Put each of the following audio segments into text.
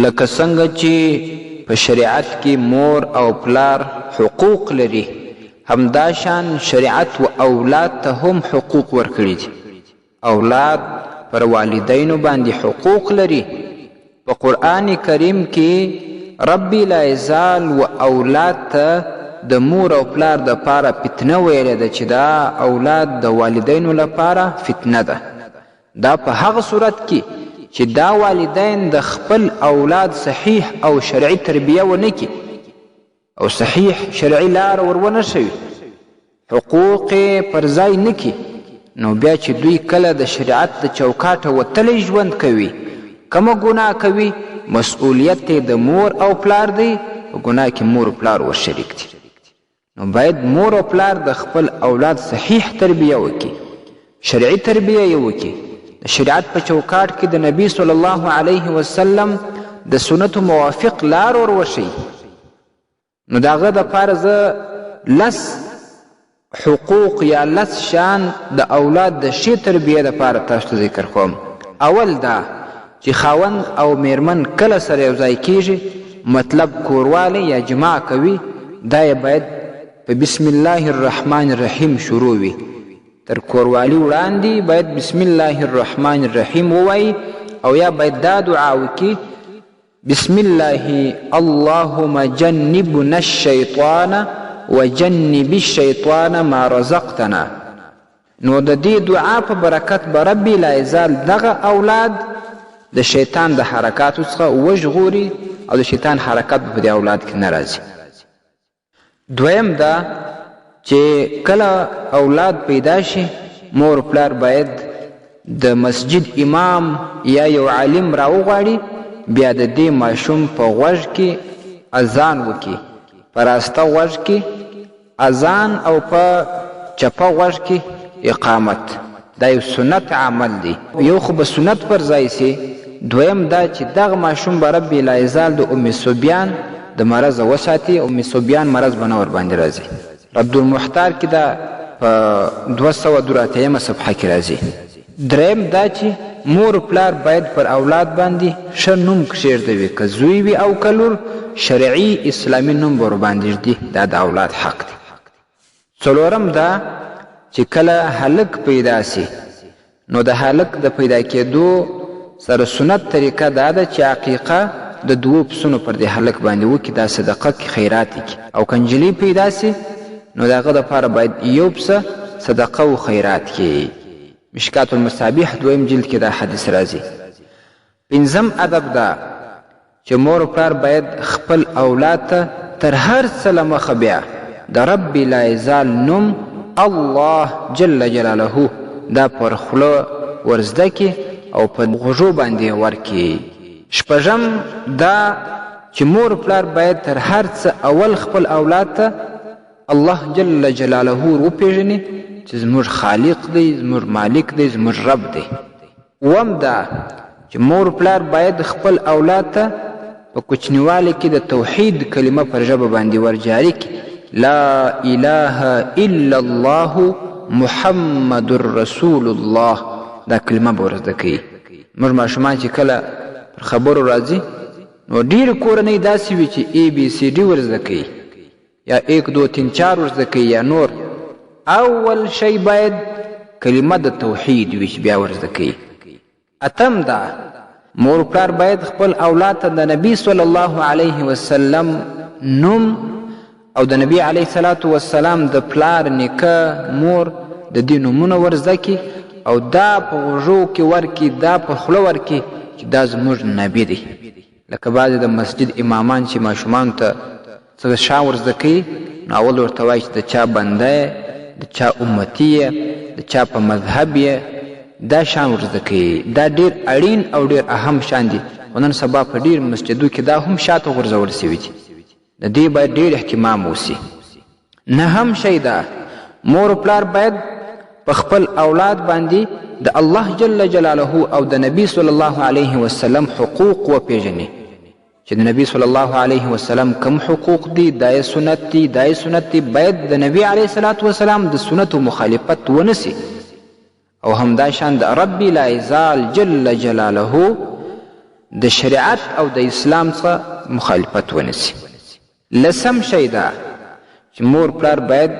لکه څنګه چې په شریعت کې مور او پلار حقوق لري، همداشان شریعت و اولاد ته هم حقوق ورکړي دي. اولاد پر والدینو باندې حقوق لري. په قرآن کریم کې رب لایزال و اولاد ته د مور او پلار د پاره فتنه ویلې ده چې دا اولاد د والدینو لپاره فتنه ده. دا په هغه صورت کې چې دا والدین د خپل اولاد صحیح او شرعي تربیه ونه کړي او صحیح شرعي لار ور ونه ښوي، حقوق یې پر ځای نه کړي، نو بیا چې دوی کله د شریعت د چوکاټه وتلی ژوند کوي، کومه ګناه کوي، مسؤلیت یې د مور او پلار دی، په ګناه کې مور او پلار ورشریک دي. نو باید مور او پلار د خپل اولاد صحیح تربیه وکړي، شرعي تربیه یې وکړي، د شریعت په چوکاټ کې د نبي صلی الله علیه وسلم د سنتو موافق لار ور وښیي. نو د هغه دپاره زه لس حقوق یا لس شان د اولاد د ښې تربیې دپاره تاسو ته ذکر کوم. اول دا چې خاوند او میرمن کله سره یو ځای کیږي، مطلب کوروالی یا جماع کوي، دا یې باید په بسم الله الرحمن الرحیم شروع وي. تر کوروالي وړاندې باید بسم الله الرحمن الرحیم ووایي او یا باید دا دعا وکړي، بسم الله اللهم جنبنا الشیطان وجنب الشیطان ما رزقتنا. نو د دې دعا په برکت به رب لایزال دغه اولاد د شیطان د حرکاتو څخه وژغوري او د شیطان حرکت به په دې اولاد کې نه راځي. دویم دا چې کله اولاد پیدا شي، مور پلار باید د مسجد امام یا یو عالم راوغواړي، بیا د دې ماشوم په غوږ کې اذان وکړي، په راسته غوږ کې اذان او په چپه غوږ کې اقامت. دا یو سنت عمل دی. یو خو به سنت پر ځای سي، دویم دا چې دغه ماشوم به رب لایزال د ام صبیان د مرضه وساتي، ام صبیان مرض به نه ورباندې راځي. رد المحتار کې دا په 282 صفحه کې راځي. دریم دا چې مور و پلار باید پر اولاد باندې ښه نوم کښېږدوي، که زوی وي او که لور، شرعي اسلامي نوم به ورباندې ږدي، دا د اولاد حق دی. څلورم دا چې کله هلک پیدا سي، نو د هلک د پیدا کېدو سره سنت طریقه دا ده چې عقیقه د دوو پسونو پر دې هلک باندې وکړي، دا صدقه کړي، خیرات یې کړي. او که نجلۍ پیدا سي، نو د هغه دپاره باید یو پسه صدقه و خیرات کړي. مشکات المصابیح دویم جلد کې دا حدیث راځي. پنځم ادب دا چې مور او پلار باید خپل اولاد ته تر هر څه له مخه بیا د رب لایزال نوم الله جل جلاله دا پر خوله ور زده کړي او په غوږو باندې یې ورکړي. شپږم دا چې مور او پلار باید تر هر څه اول خپل اولاد ته الله جل جلاله ور وپېژني چې زموږ خالق دی، زموږ مالک دی، زموږ رب دی. اووم دا چې مور و پلار باید خپل اولاد ته په کوچنیوالي کې د توحید کلمه پر ژبه باندې ور جاري کړي، لا اله الا الله محمد رسول الله، دا کلمه به ور زده کوي. موږ ماشومان چې کله پر خبرو راځي، نو ډېرې کورنۍ داسې وي چې ای بي سي ډي ور زده کوي، یا ایک دو تین چار ور زده کوي یا نور. اول شی باید کلمه د توحید وي چې بیا ور زده کوي. اتم دا مور پلار باید خپل اولاد ته د نبی صلی الله علیه وسلم نوم او د نبی علیه الصلاة والسلام د پلار نیکه مور د دې نومونه ور زده کړي او دا په غوږو کې ورکړي، دا په خوله ورکړي چې دا زموږ نبی دی. لکه بعضې د مسجد امامان چې ماشومانو ته څه شان ور زده کوي، نو اول ورته وایي چې د چا بنده یې، د چا امتي یې، د چا په مذهب یې، دا شان ور زده کوي. دا ډېر اړین او ډېر اهم شان دي، خو نن سبا په ډېر مسجدو کې دا هم شاته غورځول شوي دي. د دې باید ډېر اهتمام وشي. نهم شی دا مور او پلار باید په خپل اولاد باندې د الله جل جلاله او د نبی صلی الله علیه وسلم حقوق وپیژني، چې د نبی صلی الله علیه وسلم کوم حقوق دي، دا یې سنت دي، دا یې سنت دي، باید د نبی علیه الصلاة والسلام د سنتو مخالفت ونه سي. او همداشان د رب لایزال جل جلاله د شریعت او د اسلام څخه مخالفت ونه سي. لسم شی دا چې مور پلار باید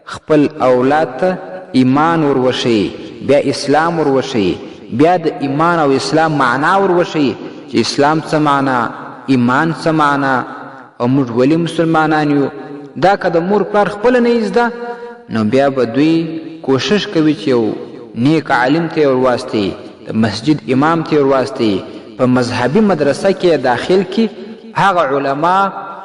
خپل اولاد ته ایمان ور وښیي، بیا اسلام ور وښیي، بیا د ایمان او اسلام معنا ور وښیي چې اسلام څه معنا، ایمان څه معنا او موږ ولې مسلمانان یو. دا که د مور پلار خپله نه وي زده، نو بیا به دوی کوشش کوي چې یو نیک عالم ته یې ور واستوي، د مسجد امام ته یې ور واستوي، په مذهبي مدرسه کې یې داخل کړي. هغه علما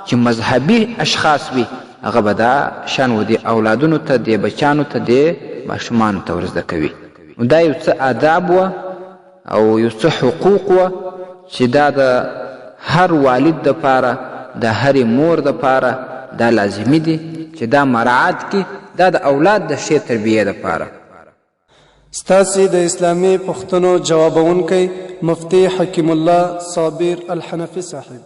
چې مذهبي اشخاص وي هغه به دا شان و دې اولادونو ته، دې بچانو ته، دې ماشومانو ته ورزده کوي. نو دا یو څه آداب وه او یو څه حقوق وه چې دا د هر والد دپاره، د هرې مور دپاره دا لازمي دي چې دا مراعات کړي، دا د اولاد د ښې تربیې دپاره. ستاسې د اسلامي پوښتنو جوابوونکی مفتي حکیم الله صابر الحنفي صاحب.